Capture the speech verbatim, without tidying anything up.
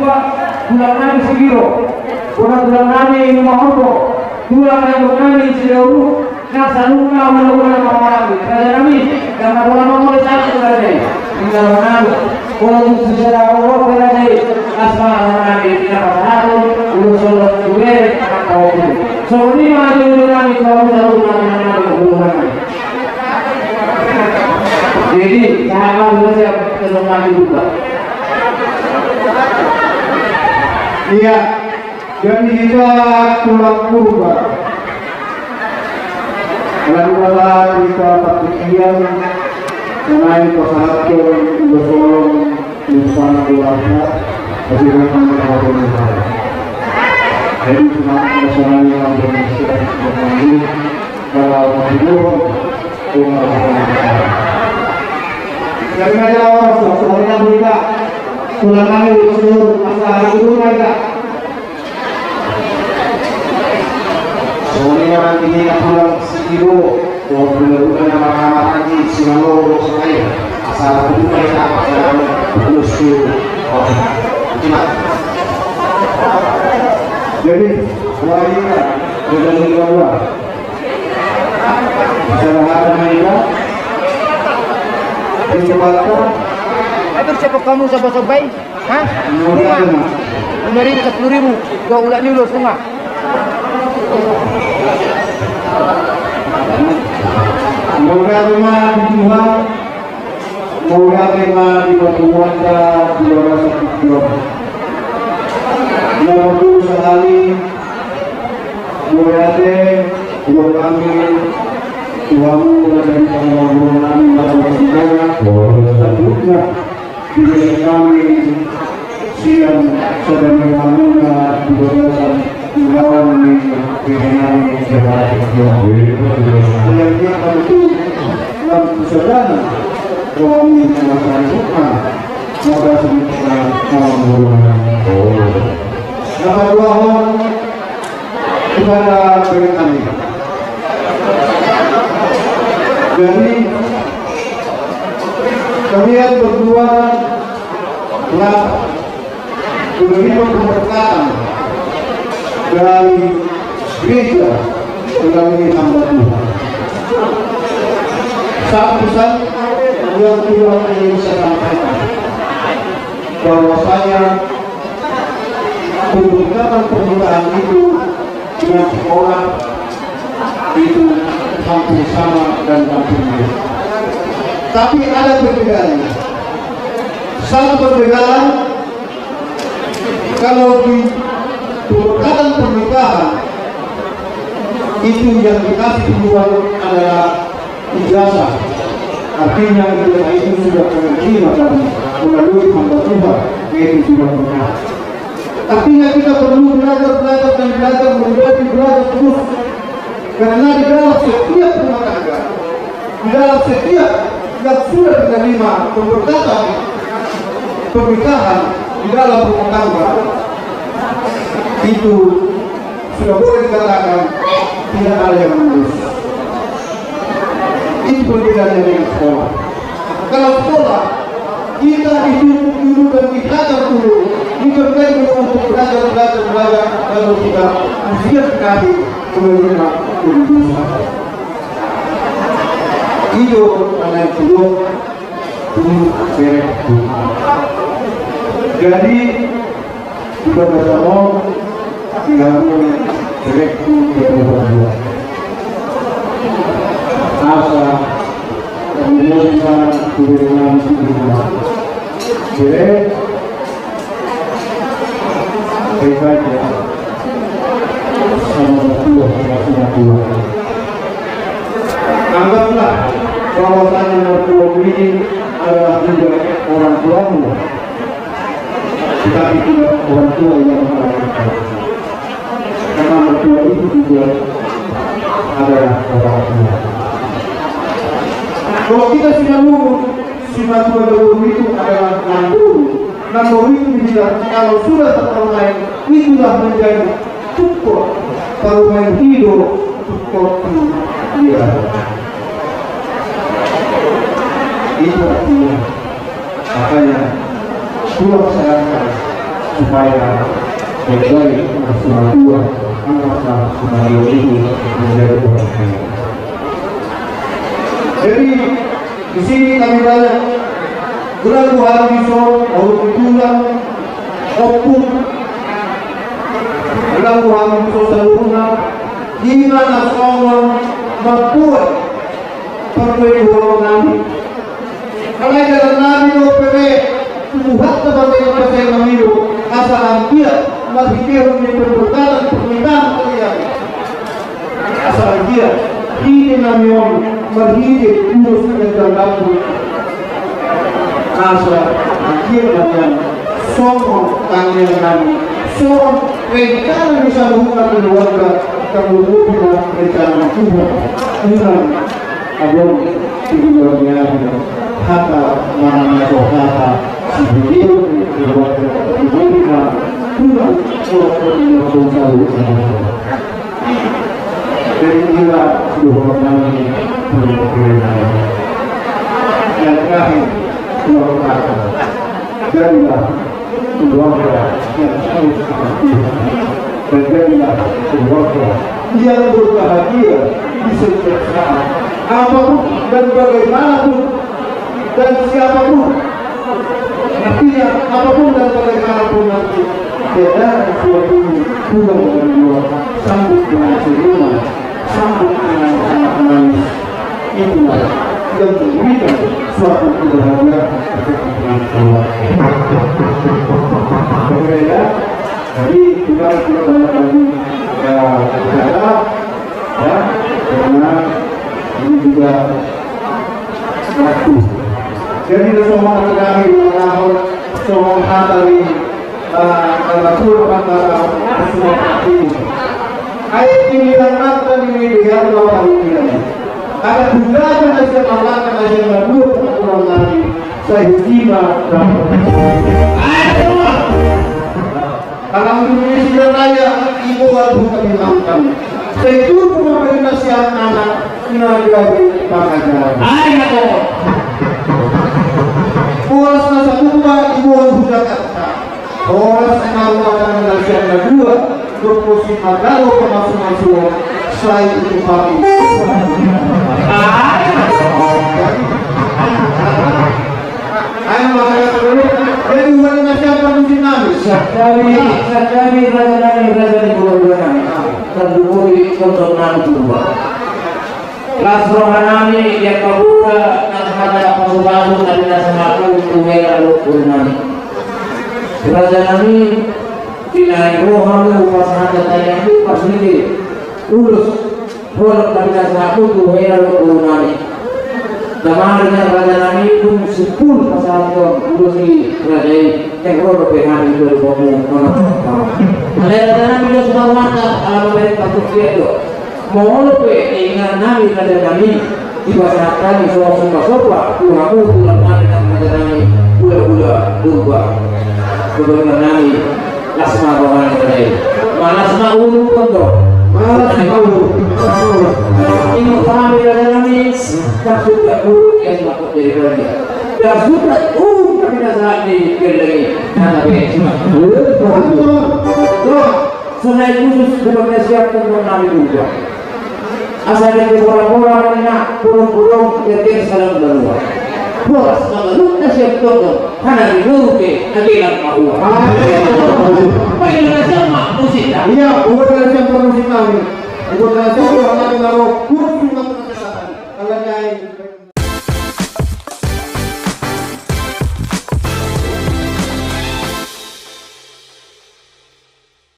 Tulang nami Sigiro, bona tulang nami Lumahorbo, tulang nami Sidauru, na saluhutna hulahula na marhahamaranggi. Raja nami, ndang na pola mangolu sahat tu raja i. Tinggal manang, pola tu sisada horhon pe raja i. Asma nami, na pasahathon ulos-ulos tu bere, angka ompung. Songon i ma jolo nami, tu hamu saluhutna nami, nami, nami. Jadi, sahat ma saja, songon i ma jolo. Iya, jadi hita tulang Purba. Lalu ala hita partingkian, songon i pasahathon ulos holong, ulos panan tu keluarga, tapi dengan keluarga. Jadi, semangat nasional yang bermasyarakat, kalau mau dulu, Terima kasih. Dari Raja Lawas, selanjutnya kita tulang nami di Solo, masa hari dulu, Raja. Soalnya nanti kita pulang Sidauru, kalau benar-benar nama-nama lagi, Sinaloa, saya, asal aku buka ya, asal aku terus dulu. Oh, terima. Jadi, wah, iya, udah dari luar. Atur siapa kamu, siapa sobai? Hah? Lima ribu, sepuluh ribu. Dua ulang ni ulos, Bunga. Semoga rumah di Tuhan. Mauliate ma di parpunguanta di bagasan tingki on. Ia waktu sahali mauliate buat kami, tu hamu dari panggabean nami, pada semuanya, selanjutnya di bagasan kami. Sian sada ni hamuna di bagasan ulaon ni pimpinan ni jemaat. Sian dia kami tu dalam kesadaran kami melaksanakan maka sementara kamu. Nama Tuhan kepada kami. Jadi kami berdua telah menerima pemberkatan dari gereja melalui hamba Tuhan. Satu pesan yang Tuhan ingin saya sampaikan, bahwasanya pemberkatan pernikahan itu dengan sekolah itu hampir sama dan hampir mirip. Tapi ada perbedaannya. Satu perbedaan, kalau di pemberkatan pernikahan itu yang dikasih duluan adalah ijazah. Artinya ijazah itu sudah kami terima dan melalui hamba Tuhan, yaitu sudah pernah. Artinya kita perlu belajar, belajar, dan belajar, menjadi belajar terus. Karena di dalam setiap rumah tangga, di dalam setiap yang sudah menerima pemberkatan pernikahan di dalam rumah tangga, itu sudah boleh dikatakan tidak ada yang lulus. Itu perbedaannya dengan sekolah. Kalau sekolah, kita dituntut dulu dan diajar dulu, diberi dulu untuk belajar, belajar, belajar, lalu kita usia terakhir menerima keputusan. Itu anak dulu, dulu, bere. Jadi, Di bagasan on, di hamu direktur ketua. Asa menerima tu bere nami tu bere. Bere, baik-baik ya. Sama betul, sama betul. Anggaplah bahwasanya mertuamu ini adalah juga orang tuamu. Tetapi juga orang tua yang melahirkan. Karena mertua itu juga adalah orang tua. Kalau kita sudah lulus, sudah tua dahulu itu adalah nanduru. Nanduru itu bilang, kalau sudah terpelayan, itulah menjadi Cukup, parumaen i do cukup tu dia. Itu artinya, makanya, tulang sadangkan, Supaya baik-baik, maksimal dua, angkatlah kembali ini menjadi orang kaya. Jadi, di sini kami banyak, gelar Tuhan Iso, Paulus Tulang, Opung, gelar Tuhan Iso, Saluruna, di mana songon mampuan perkue dua nami. Alai dalan nami do pere, tubuhanta bangga yang percaya mamilu, asa anggiat, marhitehon ni perbuatan, permintaan kalian. Asa anggiat, hite nami on, marhite, ulos dengan dangdangku. Asa anggiat nami on, songon tangiang nami, songon rencana ni saluhutna keluarga, terlebih rencana ni Tuhan. Dengan Adong, di luar biasa, hata, mana, mana, hata, si Budi, di luar biasa, di luar biasa, kurang, kurang, kurang, kurang, kurang, kurang. Jadi, inilah dua orang ini, kurang, kurang, kurang. Yang terakhir, dua orang. Jadilah keluarga yang harus kita pilih. Dan jadilah keluarga yang berbahagia di setiap saat. Apapun dan bagaimanapun dan siapapun, artinya, apapun dan bagaimanapun nanti, tidak ada sesuatu yang kurang dari dua, sambut dengan senyuman. Sambut dengan sangat manis. Itulah yang memberikan suatu kebahagiaan untuk keluarga. Berbeda, jadi kita tidak banyak lagi, ya, bicara, ya, karena ini juga waktu. Jadi, semua kami, semua hata ini Ala turun antara semua ini. Ai pilihan mata ini dia dua puluh pilihan. Ada juga ada nasihat Allah, ada nasihat Allah, pengaturan lagi. Saya terima. Ayo. Alhamdulillah, sudah raya, ibu aku kami makan. Saya turun kepada nasihat anak, nasihat pakai jalan. Ayo. Puas nasa lupa, ibu aku Jakarta. Horas na ruadan na sian na dua, dohot si Magalo pamasumasu, sai itu papi. Ayo, masyarakat dulu. Jadi, bukan na sian panusin nami. Sadari, sadari, raja nami, raja di pulau dua nami. Tandukuri, tonton nami, turba. Las roha nami, dia kabura, nang hata pasupasu, tapi nasa maku, tu hela lo, guru nami. Raja nami, pinai roha lo, pas hata tanya, pas niki, ulos, holok, tapi nasa maku, tu hela lo, guru nami. Damar dengan raja nami, pun sepul, pas hata, ulos ni raja i, yang rodo pe nami, lo, lo, lo, lo. Ada raja nami, lo, semua mata, alam, lo, lo, lo. Molo pe ingan nami raja nami, dipasahat hami sopa-sopa, tu hamu tulang nami raja nami, hula-hula Purba. Gubernur nami, las ma roha ni raja i. Malas ma ulu kondo. Malas ma ulu. Ingot hami raja nami, maksud tak buruk yang dapat dari raja. Dan sudah ulu kami nasahat di geleng i. Kata be. Doa. Sonai khusus bukan siap tentang nami juga. Asa dari bola-bola na bolong-bolong, geger salam balua. Bolas na balung na siap tentang, hana di luke, agelan mahua. Pakai na siap mak musik dah. Iya, bukan na siap musik kami. Bukan na siap, hana di laro, kursi